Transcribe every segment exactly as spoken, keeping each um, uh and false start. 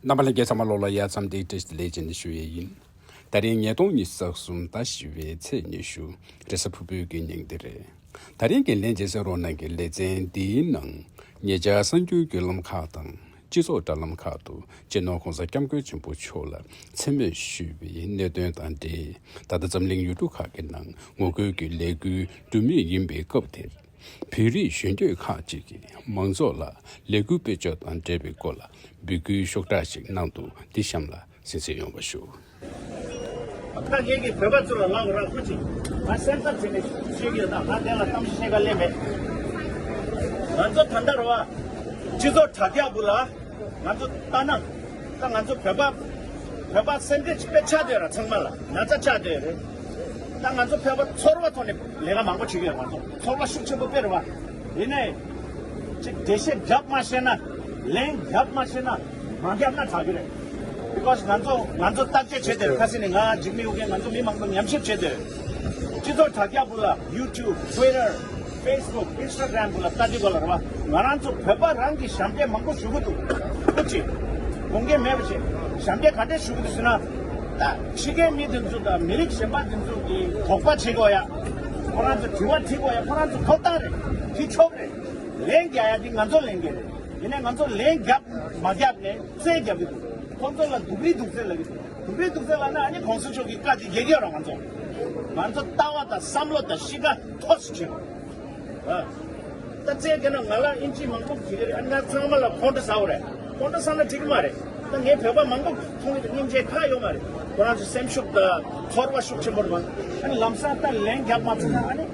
རྣམ་པ་ལྷན་རྒྱས་ཚང་མ་ལོག་ལ་ཡ་མཚམས་འདིའི་བཀྲ་ཤིས་བདེ་ལེགས་བྱས་ནས་ཞུ་ཡས་ཡིན། ད་རིང་ཉིས་སྟོང་ཉི་ཤུ་རྩ་གསུམ་ཟླ་བཞི་པའི་ཚེས་ཉི་ཤུ། རེས་གཟའ་ཕུར་བུའི་དགུན་ཉིན་འདི་རེད། ད་རིང་གི་ལན་རྗེས་སེ་རོགས་གནང་གི་ལེ་ཚན་འདིའི་ནང་། ཉེ་ཆར་གསར་འགྱུར་བརྒྱུད་ལམ་ཁག་དང་སྤྱི་ཚོགས་དྲ་ལམ་ཁག་ཏུ་སྤྱི་ནོར་༸གོང་ས་༸སྐྱབས་མགོན་ཆེན་པོ་མཆོག་ལ་མཚན་སྨོད་ཞུས་པའི་གནད་དོན་དང་འབྲེལ། ད་ལྟ་འཛམ་གླིང་ཡུལ་གྲུ་ཁག་གི་ནང་ངོ་རྒོལ་གྱི་ལས་འགུལ་འགྲོ་མུས་ཡིན་པའི་སྐབས་དེར། བོད་རིགས་གཞོན་སྐྱེས་ཁག་ཅིག་གིས་མང་ཚོགས་ལ་ལས་འགུལ་སྤེལ་ཕྱོགས་དང་འབྲེལ་བའི་སྐོར་ལ་འབོད་སྐུལ་ཤོག་གྲངས་ཤིག་གནང་འདུག་འདི་གཤམ་ལ་གསན་གཟིགས་ཡོང་བ་ཞུ། ད་ངེད་ཀྱིས་བོད་པ་ཚོ་ལ་ལབ་ར་ཁུ་ཅིག་ང་སེམས་འཚབ་བྱས་ནས་ཤོད་ཀྱི་ཡོད། ད་ང་དེ་ལ་གཏམ་བཤད་ག་ལས་མེད། ང་ཚོ་ད་ལྟ་རེད་བ། སྤྱི་ཚོགས་དྲ་རྒྱ་བུ་ལ། ང་ཚོ་ལྟ་ན། ད་ང་ཚོ་བོད་པ། བོད་པ་སེམས་ཁྲལ་དཔེ་ཆགས་བསྡད་ར་ཚང་མ་ལ་ན་ཚ་ཆགས་བསྡད་རེད། ད་ང་ཚོ་བོད་པ་ཚོར་བ་ཐོག་ནས་ལས་ཀ་མང་པོ་བྱེད་ཀྱི་ཡོད། ང་ཚོ་ཚོར་བ་ཤུགས་ཆེན་པོ་དཔེ་རེད་བ། ཡིན་ནའི། ཅིག་འགྲེལ་བཤད་རྒྱབ་མ་ཤེས་ན། ལན་རྒྱབ་མ་ཤེས་ན། མ་རྒྱབ་ན་དྲག་གི་རེད། Because ང་ཚོ་ང་ཚོ་བརྟག་དཔྱད་བྱེད་དེ་རེད། ཁ་སང་ནས་ང་འཇིགས་མེད་ཨོ་རྒྱན་ང་ཚོ་མི་མང་པོ་ཉམས་ཞིབ་བྱེད་དེ་རེད། སྤྱི་ཚོགས་དྲ་རྒྱ་བུ་ལ་YouTube, Twitter, Facebook, Instagram་གུ་ལ་ལྟ་དུས་ག་ལ་རེད་བ། ང་རང་ཚོ་བོད་པ་རང་གི་ཞབས་འདྲེན་མང་པོ་ཞུ་གི་འདུག་ཁུ་ཅི། དགོངས་འགལ་མེད་པ་བྱས། ཞབས་འདྲེན་ག་འདྲས་ཞུ་གི་འདུག་ཟེར་ན། ད་ཕྱི་རྒྱལ་མི་དེ་ཚོ་དང་མི་རིགས་གཞན་པ་དེ་ཚོ་གི་དོགས་པ་བྱེད་དགོས་ཡ། ཁོ་རང་ཚོ་དྲི་བ་དྲི་དགོས་ཡ། ཁོ་རང་ཚོ་ཐོབ་ཐང་རེད། དྲི་ཆོག་རེད། ལན་རྒྱག་ཡ་དེ་ང་ཚོ་ལས་འགན་རེད། ཡིན་ནའི་ང་ཚོ་ལན་རྒྱབ་མ་རྒྱབ་ནས་རྩོད་རྒྱབ་ཀྱི་འདུག་ཁོང་ཚོ་ལ་སྡུག་རུས་སྡུག་རྩུབ་ལབ་ཀྱི་འདུག་སྡུག་རུས་སྡུག་རྩུབ་ལབ་ན་ཨ་ནི་གོང་ས་མཆོག་གི་བཀའ་དེ་རྒྱལ་རྒྱལ་རང་ང་ཚོ། ང་ཚོ་ལྟ་བ་དང་བསམ་བློ་དང་གཤིས་ཀ་མཐོ་སུ་ཕྱིན། ཨ། ད་རྩོད་རྒྱབ་ན་ང་ལ་ཨིན་ཇི་མང་པོ་བྲིས་ཀྱི་རེད། ཨ་ནི་ང་ཚང་མ་ལ་ཁོང་ཁྲོ་ཟ་བ་རེད། ཁོང་ཁྲོ་ཟ་ན་འགྲིག་གི་མ་རེད། ད་ངས་བོད་པ་མང་པོ་མཐོང་གི་འདུག་སྙིང་རྗེ་ཁག་ཡོད་མ་རེད། ཁོ་རང་ཚོ་སེམས་ཤུགས་དང་ཚོར་བ་ཤུགས་ཆེན་པོ་རེད་པ། ཨ་ནི་ལམ་སང་ད་ལན་རྒྱབ་མ་ཚར་ན་ཨ་ནི།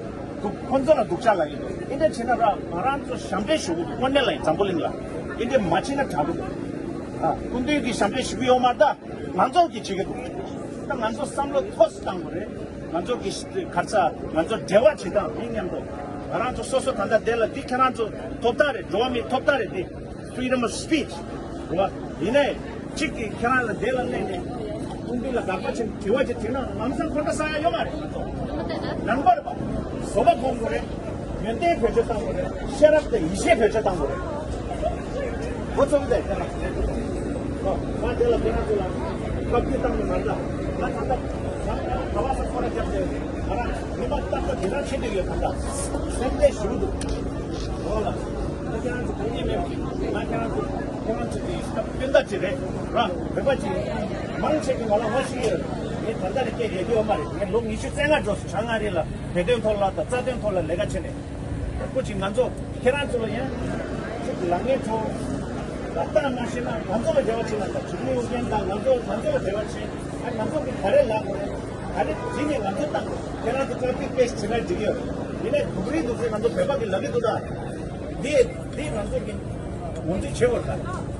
སྡུག་ཁོང་ཚོ་ལ་སྡུག་ཅག་ལབ་ཀྱི་འདུག་ཨིན་དེ་བྱས་ན་ར་ང་རང་ཚོ་ཞབས་འདྲེན་ཞུ་གི་འདུག་དངོས་གནས་ལ་ཡིན། འཛམ་བུ་གླིང་ལ་ཨིན་དེ་མ་བྱས་ན་དྲག་གི་འདུག་ཨ། སྐུ་མདུན་གྱི་ཞབས་འདྲེན་ཞུ་གི་ཡོད་མ་རེད། ད་ང་ཚོ་གི་བྱེད་ཀྱི་འདུག་ད་ང་ཚོ་བསམ་བློ་མཐོ་སུ་བཏང་དགོས་རེད། ང་ཚོ་གི་གར་ས་ང་ཚོ་འབྲེལ་བ་བྱེད་སྟངས་མི་མཉམ་དུ། ང་རང་ཚོ་སོ་སོ་ད་ལྟ་དེ་ལ་འདི་ཁྱེད་རང་ཚོ་ཐོབ་ཐང་རེད། འགྲོ་བ་མིའི་ཐོབ་ཐང་རེད་དེ། Freedom of speech རེད་བ། ཡིན་ནའི་གཅིག་གིས་ཁྱེད་རང་ལ་དེ་ལ་གནས་ནས་སྐུ་མདུན་ལ་དགག་པ་བྱེད་དྲི་བ་ཅིག་དྲིས་ན་ལམ་སང་ཁོ་ད་ས་ཡ་ཡོད་མ་རེད། ང་ཚོ་ནང་པ་རེད་པ། བཟོད་པ་སྒོམ་དགོས་རེད། ཡོན་ཏན་བེད་སྤྱོད་གཏང་དགོས་རེད། ཤེས་རབ་དང་ཡེ་ཤེས་བེད་སྤྱོད་གཏང་དགོས་རེད། ཁོ་ཚོ་གི་དེ་ལ་ང་དེ་ལ་ཁྱེད་རང་ཚོ་ལ་བཀའ་བཀྱོན་བཏང་ནས་མ་འདྲ། ང་ད་ལྟ་ག་བ་ས་ཁོ་ར་རྒྱབ་བསྡད་ཡོད། ང་རང་ཉི་མ་རྟག་པར་དེ་རང་བྱེད་འདོད་ཡོད། ད་ལྟ་སེམས་ཁྲལ་ཞུ་གི་འདུག་ཨོ་ལ། ང་ཁྱེད་རང་ཚོ་གང་ཡིན་མེད་པ། ང་ཁྱེད་རང་ཚོ་ཁྱེད་རང་ཚོ་གི་སྐབས་སྤུན་ཟླ་ཅིག་རེད་ར། བོད་པ་ཅིག་མང་ཆེ་གི་ང་ལ་ངོ་ཤེས་ཀྱི་ཡོད། ངས་ད་ལྟ་ནས་སྐད་རྒྱག་གི་ཡོད་མ་རེད། ངས་ལོ་ཉི་ཤུ་རྩ་ལྔ་འགྲོ་སོང་། བྱང་ཨ་རི་ལ་བོད་དོན་ཐོག་ལ་དང་རྩ་དོན་ཐོག་ལ་ལས་ཀ་བྱས་ནས། ཁོ་ཅིག་ང་ཚོ་ཁྱེད་རང་ཚོ་ལ་ཡང་ཅིག་ལངས་ངན་ཐོག་ལ་ལྟ་མ་ཤེས་ན་ང་ཚོ་ལ་འབྲེལ་བ་བྱེད་ན་ད་འཇིགས་མེད་ཨོ་རྒྱན་དང་ང་ཚོ་ང་ཚོ་ལ་འབྲེལ་བ་བྱེད། ཨ་ང་ཚོ་གི་ག་རེ་ལབ་དགོས་རེད། ག་རེ་བྱེད་ནས་ང་ཚོ་བཏང་དགོས། ཁྱེད་རང་ཚོ་ཊ་ཕིག་པེ་སི་བྱེད་ན་འགྲིག་གི་ཡོད། ཡིན་ནའི་སྡུག་རུས་སྡུག་རུས་ང་ཚོ་བོད་པ་གི་ལབ་ཀྱི་འདུག་ད། འདི་འདི་ང་ཚོ་གི་ངོས་འཛིན་བྱེད་དགོས་ད།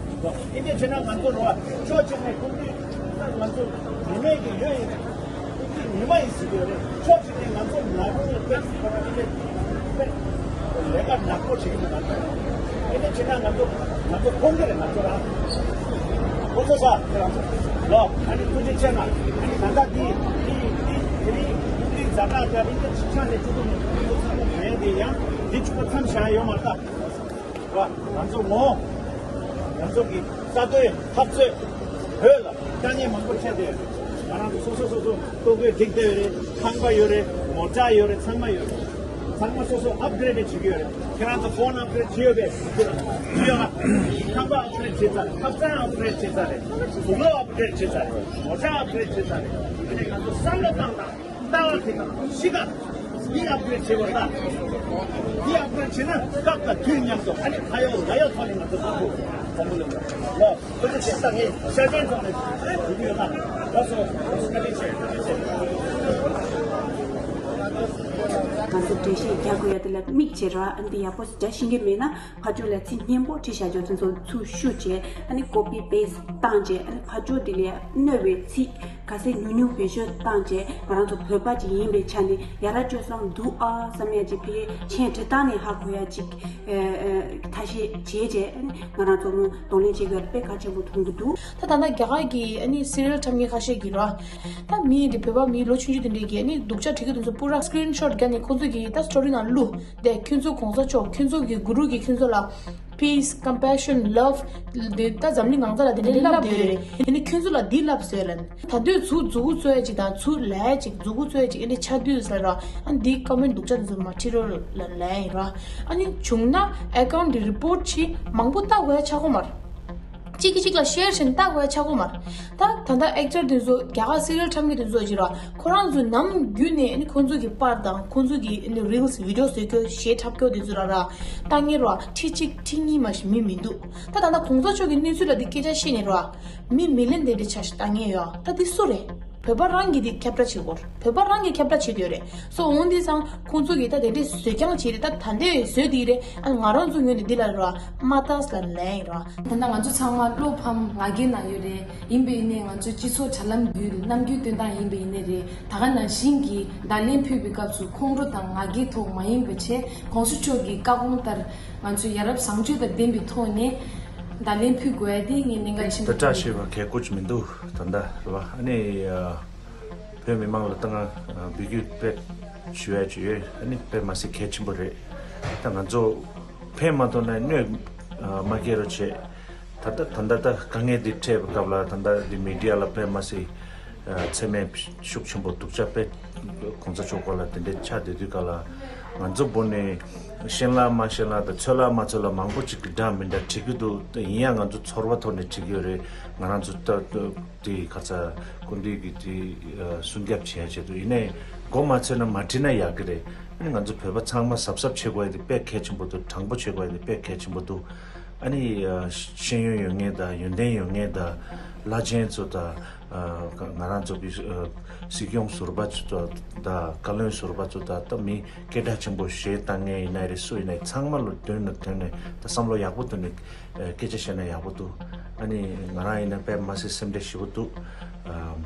ཨིན་དེ་བྱས་ན་ང་ཚོ་རོ་ཕྱོགས་གཅིག་ནས་ཁོང་ཚོས་ང་ཚོ་ཉི་མའི་གི་ཡོད་ཡིན། ཁོང་ཚོས་ཉི་མ་ཡིན་ཟེར་གི་ཡོད་རེད། ཕྱོགས་གཅིག་ནས་ང་ཚོ་ནག་པོ་ལ་ཏོག་ཙམ་ཁོ་རང་ཨིན་དེ་ལས་ཀ་ནག་པོ་བྱེད་ཀྱི་འདུག་ང་ཚོ། ཨིན་དེ་བྱས་ན་ང་ཚོ་ང་ཚོ་ཕོངས་གི་རེད། ང་ཚོ་རང་ཁོ་ཚོ་ས་ཁྱེད་རང་ཚོ་ལོ་ཨ་ནི་ཐུགས་རྗེ་ཆེ་ན་ཨ་ནི་ད་ལྟ་འདི་འདི་འདི་དེ་རིང་འདི་ཛ་དྲག་དེ་རིང་གི་ཆ་ནས་ཆུ་ཚོད་ནས་ཁོ་ཚོ་ཚང་མ་བྱས་ཏེ་ཡང་འདི་ཆུ་ཚོད་མཚམས་བཞག་ཡོད་མ་རེད་ད། ང་ཚོ་ངོ་། ང་ཚོ་གི་རྩ་དོན་འཐབ་རྩོད་བོད་ལ་དཀའ་ངལ་མང་པོ་འཕྲད་དེ། ང་རང་ཚོ་སོ་སོ་སོ་སོ་ལྟོ་གོས་སྒྲིག་བསྡད་ཡོད་རེད། ཁང་པ་ཡོད་རེད། ངོ་ཚ་ཡོད་རེད། ཚང་མ་ཡོད་རེད། ཚང་མ་སོ་སོ་ཨབ་གྲེ་ཌི་བྱེད་ཀྱི་ཡོད་རེད། ཁྱེད་རང་ཚོ་ཕོན་ཨབ་གྲེ་ཌི་བྱེད་ཡོད་པས་བྱེད་ཡོད་ཨ། ཁང་པ་ཨབ་གྲེ་ཌི་བྱེད་ཚར་རེད། ཐབ་ཚང་ཨབ་གྲེ་ཌི་བྱེད་ཚར་རེད། དུག་ལོག་ཨབ་གྲེ་ཌི་བྱེད་ཚར་རེད། ངོ་ཚ་ཨབ་གྲེ་ཌི་བྱེད་ཚར་རེད། དེ་ནས་ང་ཚོ་བསམ་བློ་བཏང་དང་། ལྟ་བ་དེ་དང་གཤིས་ཀ་འདི་ཨབ་གྲེ་ཌི་བྱེད་དགོས་ད། འདི་ཨབ་གྲེ་ཌི་བྱེད་ན་སྐབས་དང་དུས་མཉམ་དུ་ཨ་ནི་ཕ་ཡོད་ལ་ཡོད་ཐོག་ནས་ང་ཚོ་བསམ་བློ་བསམ་བློ་ལ་ལོ་ཁོ་ཚོ་བྱེད་ས་ངས་ཤར་ཕྱིན་ཐོག་ནས་ཞུ་གི་ཡོད་ན་ལགས་སོ། བཀའ་དྲིན་ཆེ། ང་ཚོ་འགྲེལ་བཤད་རྒྱག་དགོས་ཡ་དེ་ལ་དམིགས་བྱས་ར་ཨ་ནི་འདི་ཡག་པོ་འདྲ་ཤེས་ཀྱི་མེད་ན། ཕར་ཕྱོགས་ལ་ཚིག་སྙན་པོ་བྲིས་བཞག་རྒྱུ་དེ་ཚོ་ཚུར་བཤུས་བྱས། ཨ་ནི་ཀོ་པི་པེ་སི་བཏང་བྱས། ཨ་ནི་ཕར་ཕྱོགས་དེ་ལས་གནོད་པའི་ཚིག་ག་ཚད་ཉུང་ཉུང་བེད་སྤྱོད་བཏང་བྱས། ང་རང་ཚོ་བོད་པ་ཅིག་ཡིན་པའི་ཆ་ནས་ཡ་རབས་སྤྱོད་བཟང་འདུག་ཨ་བསམ་ཡ་ཅིག་ཕ་གིའི་མཆན་བྲིས་སྟངས་ནས་ཧ་གོ་ཡ་ཅིག་ཨ་ཨ་ཐ་ཤལ་བྱས་བྱས། ཨ་ནི་ང་རང་ཚོ་གདོང་ལེན་བྱེད་དགོས་ཡ་དཔེ་གལ་ཆེན་པོ་མཐོང་གི་འདུག་ད་ད་ལྟ་རྒྱ་གར་གྱི་ཨ་ནི་སི་རི་ཡལ་འཁྲབ་མཁན་ཁ་ཤས་ཀྱིས་ར། ད་མི་འདི་བོད་པ་མི་ལོ་ཆུང་ཆུང་དེ་འདྲས་ཀྱིས་ཨ་ནི་སྡུག་ཅག་བྲིས་ཀྱི་དེ་ཚོ་པུ་ར་སི་ཀི་རིན་ཤོ་ཊི་བརྒྱབ་ནས་ཁོང་ཚོ་གིས་ད་སི་ཊོ་རི་ནང་བླུགས་ཏེ། ཁྱོད་ཚོ་གོང་ས་མཆོག་ཁྱོད་ཚོ་གི་གུ་རུ་གིས་ཁྱོད་ཚོ་ལ་ peace, compassion, love དེ་ད་འཛམ་གླིང་གང་ས་ལ་དེ་འདྲའི་ལབ་བསྡད་ཡོད་རེད། དེ་ནི་ཁྱོད་ཚོ་ལ་འདི་ལབ་བཟོས་ལན། ད་དུས་ཚུར་མཛུ་གུ་བཙོས་ཅིག་དང་ཚུར་ལས་ཅིག་མཛུ་གུ་བཙོས་ཅིག་ཨེ་འདྲ་ཆགས་དུས་ཟེར་ར། ཨ་འདི་ཀ་མེན་སྡུག་ཅག་འདི་ཚོ་མ་ཁྲིད་རོགས་ལན་ལན་ཡིན་ར། ཨ་ནི་བྱུང་ན་ཨེ་ཀའུན་ཊི་རི་པོར་ཊི་ཅིག་མང་པོ་ལྟ་དགོས་ཡ་ཆགས་གོ་མ་རེད། གཅིག་གིས་གཅིག་ལ་ཤེར་བྱས་ནས་ལྟ་དགོས་ཡ་ཆགས་གོ་མ་རེད། ད་ད་ལྟ་ཨེག་ཊར་དེ་ཚོ་རྒྱ་གར་སི་རི་ཡལ་འཁྲབ་མཁན་དེ་ཚོ་ཅིག་ར། ཁོ་རང་ཚོའི་ནམ་རྒྱུན་ནས་ཨ་ནི་ཁོང་ཚོ་གི་པར་དང་ཁོང་ཚོ་གི་ཨ་ནི་རིལ་སི་བི་ཌི་ཡོ་བཟོ་རྒྱུ་གཞས་འཁྲབ་རྒྱུ་དེ་ཚོ་ལ་ར། ལྟ་མཁན་ར་ཁྲི་གཅིག་ཁྲི་གཉིས་མ་ཞིག་མི་མི་འདུག་ད་ད་ལྟ་གོང་ས་མཆོག་གི་གནས་ཚུལ་ལ་འདི་སྐད་ཆ་བཤད་ནས་ར། མི་མི་ལེན་དེ་འདྲ་ཆ་ཞིག་ལྟ་མཁན་ཡོད། ད་འདི་སུ་རེད། བོད་པ་རང་གིས་འདི་ཁྱབ་བསྒྲགས་བྱེད་དགོས་རེད། བོད་པ་རང་གིས་ཁྱབ་བསྒྲགས་བྱེད་འདོད་རེད། སོ་འོང་དུས་ཙང་ཁོང་ཚོ་གིས་ད་དེ་འདྲའི་བཟོས་རྐྱང་བྱས་རེད། ད་ད་ལྟའི་བཟོས་དེ་རེད། ཨ་ང་རང་ཚོ་ངོས་ནས་འདི་ལ་ར་མ་ལྟ་ཟེར་ལན་ཡིན་ར། ད་ལྟ་ང་ཚོ་ཚང་མ་བློ་ཕམ་ང་རྒྱལ་ན་ཡོད་རེད། ཡིན་པས་ཡིན་ནའི་ང་ཚོ་སྤྱི་ཚོགས་དྲ་ལམ་བརྒྱུད་རྣམ་འགྱུར་སྟོན་སྟངས་ཡིན་པས་ཡིན་ནའི་རེད། ད་ག་ནང་བཞིན་གྱི་བརྡ་ལན་ཕུལ་བའི་སྐབས་སུ་ཁོང་ཁྲོ་དང་ང་རྒྱལ་ཐོག་མ་ཡིན་པ་བྱས། གོང་ས་མཆོག་གི་བཀའ་དགོངས་ལྟར་ང་ཚོས་ཡ་རབས་བཟང་སྤྱོད་དང་ལྡན་པའི་ཐོག་ནས་བརྡ་ལན་ཕུལ་དགོས་ཡ་དེ་ངས་གནད་འགག་ཆེན་པོ་དེ་འདྲ་ཞུས་པ་གལ་དགོས་ཀྱི་མི་འདུག་ད་ལྟ་རེད་བ། ཨ་ནི་ཨ། བོད་མི་མང་ལ་ད་ང་འབོད་སྐུལ་དཔེ་ཞུ་ཡ་ཅིག་ཡོད། ཨ་ནི་དཔེ་མ་སྲིད་གལ་ཆེན་པོ་རེད། ད་ང་ཚོ་ཕན་མ་ཐོགས་ན་གནོད་མ་སྐྱེལ་རོགས་བྱེད། ད་ལྟ་ད་ལྟ་ད་དཀའ་ངལ་འདི་འཕྲད་པའི་སྐབས་ལ་ད་ལྟ་འདི་མི་ཌི་ཡ་ལ་དཔེ་མ་སྲིད་ཚད་མེད་ཤུགས་ཆེན་པོ་སྡུག་ཅག་དཔེ་གོང་ས་མཆོག་སྐོར་ལ་དེ་འདྲའི་ཆགས་བསྡད་དུས་སྐབས་ལ། ང་ཚོ་བོད་ནས་ཤེས་ལ་མ་ཤེས་ལ་དང་ཚོད་ལ་མ་ཚོད་ལ་མང་པོ་ཅིག་གི་འདྲ་མི་འདྲ་བྲིས་ཀྱི་འདུག་ཡིན་ཡང་ང་ཚོ་ཚོར་བ་ཐོག་ནས་བྲིས་ཀྱི་ཡོད་རེད། ང་རང་ཚོ་ད་དེ་ག་ཚ་སྐུ་མདུན་གྱི་དེ་སྲུང་སྐྱོབ་བྱེད་ཡ་ཆེད་དུ་ཡིན་ནའི་མགོ་མ་ཚོས་ན་མ་བྲིས་ན་ཡག་གི་རེད། ཨ་ནི་ང་ཚོ་བོད་པ་ཚང་མ་གཟབ་གཟབ་བྱེད་དགོས་ཡ་དེ་དཔེ་གལ་ཆེན་པོ་འདུག་དྲང་པོ་བྱེད་དགོས་ཡ་དེ་དཔེ་གལ་ཆེན་པོ་འདུག་ཨ་ནི་ཤེས་ཡོན་ཡོད་མཁན་དང་ཡོན་ཏན་ཡོད་མཁན་དང་བླ་ཆེན་ཚོ་དང་ང་རང་ཚོ་གི་སྲིད་སྐྱོང་ཟུར་པ་ཚོ་དང་བཀའ་བློན་ཟུར་པ་ཚོ་དང་ད་མི་སྐད་གྲགས་ཆེན་པོ་གཞས་བཏང་མཁན་ཡིན་ན་རེད། སུ་ཡིན་ན་ཚང་མ་ལོ་དོན་ནས་དོན་ནས་ད་བསམ་བློ་ཡག་པོ་བཏོན་ནས་སྐད་ཆ་བཤད་ན་ཡག་པོ་འདུག་ཨ་ནི་ང་རང་ཡིན་ན་དཔེ་མ་སྲིད་སེམས་ཁྲལ་ཞེ་པོ་འདུག་ཨ།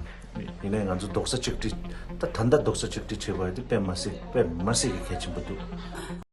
ཡིན་ནའི་ང་ཚོ་རྡོག་རྩ་གཅིག་སྒྲིལ། ད་ད་ལྟ་རྡོག་རྩ་གཅིག་སྒྲིལ་བྱེད་དགོས་ཡ་དེ་དཔེ་མ་སྲིད་དཔེ་མ་སྲིད་ཀྱི་གལ་ཆེན་པོ་འདུག